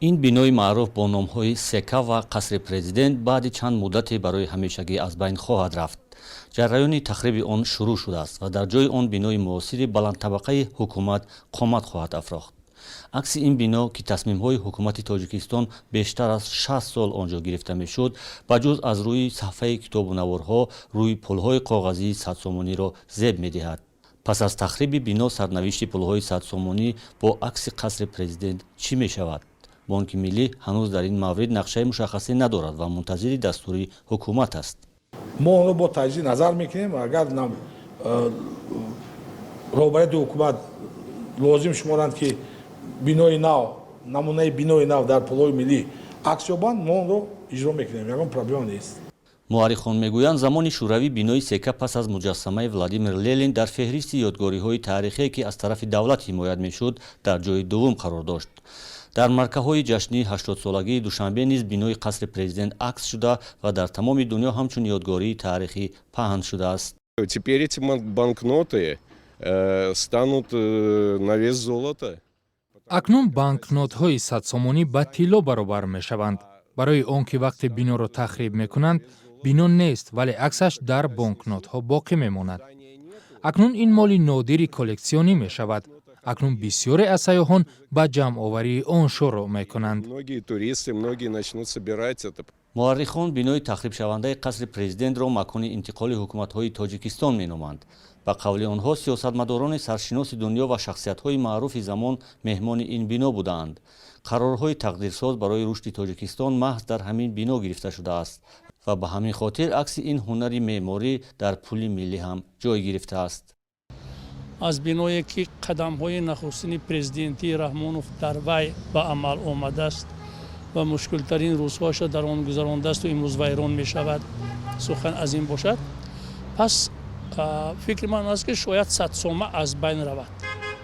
Ин бинои маъруф бо номҳои СК ва қасри президент баъди чанд муддате барои ҳамешагӣ аз байн хоҳад рафт. Ҷараёни тахриби он шурӯъ шудааст ва дар ҷои он бинои муосири баландтабақаи ҳукумат қомат хоҳад афрохт. Акси ин бино, ки тасмимҳои ҳукумати Тоҷикистон бештар аз 60 сол он ҷо гирифта мешуд, ба ҷуз аз рӯи саҳфаи китобу наворҳо рӯи пулҳои коғазии 100 сомониро зеб медиҳад. Пас аз тахриби бино сарнавишти пулҳои 100 сомонӣ бо акси қасри президент чӣ мешавад? Бонки Миллӣ ҳанӯз дар ин маврид нақшаи мушаххасе надорад ва мунтазири дастури ҳукумат аст. Мо онро бо таҷдид назар мекунем. Агар роҳбарияти ҳукумат лозим шуморанд, ки бинои нав, намунаи бинои нав дар пулҳои миллӣ акс ёбанд, мо онро иҷро мекунем, ягон проблема нест. Муаррихон мегӯянд, замони шӯравӣ бинои СК пас аз муҷассамаи Владимир Ленин дар феҳристи ёдгориҳои таърихие, ки аз тарафи давлат ҳимоят мешуд, дар ҷои дуввум қарор дошт. Дар маркаҳои ҷашнии 80-солагии Душанбе низ бинои қасри президент акс шуда ва дар тамоми дунё ҳамчун ёдгории таърихӣ паҳн шудааст. Теперь эти банкноты станут на вес золота. Акнун банкнотҳои 100 сомонӣ ба тилло баробар мешаванд, барои он ки вақте биноро тахриб мекунанд, бино нест, вале аксаш дар бонкнотҳо боқӣ мемонад. Акнун ин моли нодири коллексионӣ мешавад. Акнун бисёре аз сайёҳон ба ҷамъоварии он шурӯъ мекунанд. Многие туристы, многие начнут собирать это. Муаррихон бинои тахрибшавандаи қасри президентро макони интиқоли ҳукуматҳои Тоҷикистон меноманд. Ба қавли онҳо, сиёсатмадорони саршиноси дунё ва шахсиятҳои маъруфи замон меҳмони ин бино будаанд. Қарорҳои тақдирсоз барои рушди Тоҷикистон маҳз дар ҳамин бино гирифта шудааст ва ба ҳамин хотир акси ин ҳунари меъморӣ дар пули миллӣ ҳам ҷой гирифтааст. Аз биное, ки қадамҳои нахустини президентии Раҳмонов дар вай ба амал омадааст ва мушкилтарин рӯзҳоашро дар он гузарондааст, имрӯз вайрон мешавад, сухан аз ин бошад, пас фикри ман аст, ки шояд 100 сома аз байн равад.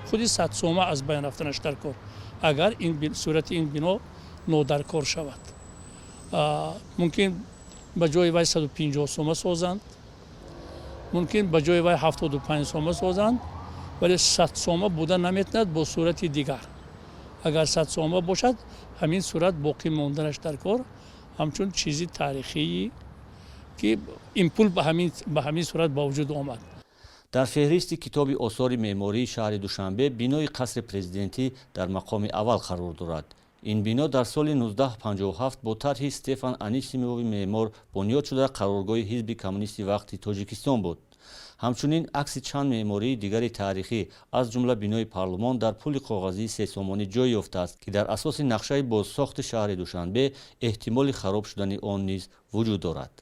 Худи 100 сома аз байн рафтанаш дар кор, агар сурати ин бино нодаркор шавад. Мумкин ба ҷои вай 150 сома созанд, мумкин ба ҷои вай 75 сома созанд, вале 100 сома буда наметавонад бо сурати дигар. Агар 100 сома бошад, ҳамин сурат боқӣ монданаш дар кор, ҳамчун чизи таърихии, ки ин пул ба ҳамин сурат ба вуҷуд омад. Дар феҳристи китоби осори меъмории шаҳри Душанбе бинои қасри президентӣ дар мақоми аввал қарор дорад. Ин бино дар соли 1957 бо тарҳи Стефан Анисимови меъмор бунёд шуда, қароргоҳи Ҳизби Коммунисти вақти Тоҷикистон буд. Ҳамчунин акси чанд меъмории дигари таърихӣ, аз ҷумла бинои парлумон, дар пули коғазии 3 сомонӣ ҷой ёфтааст, ки дар асоси нақшаи бозсохти шаҳри Душанбе эҳтимоли хароб шудани он низ вуҷуд дорад.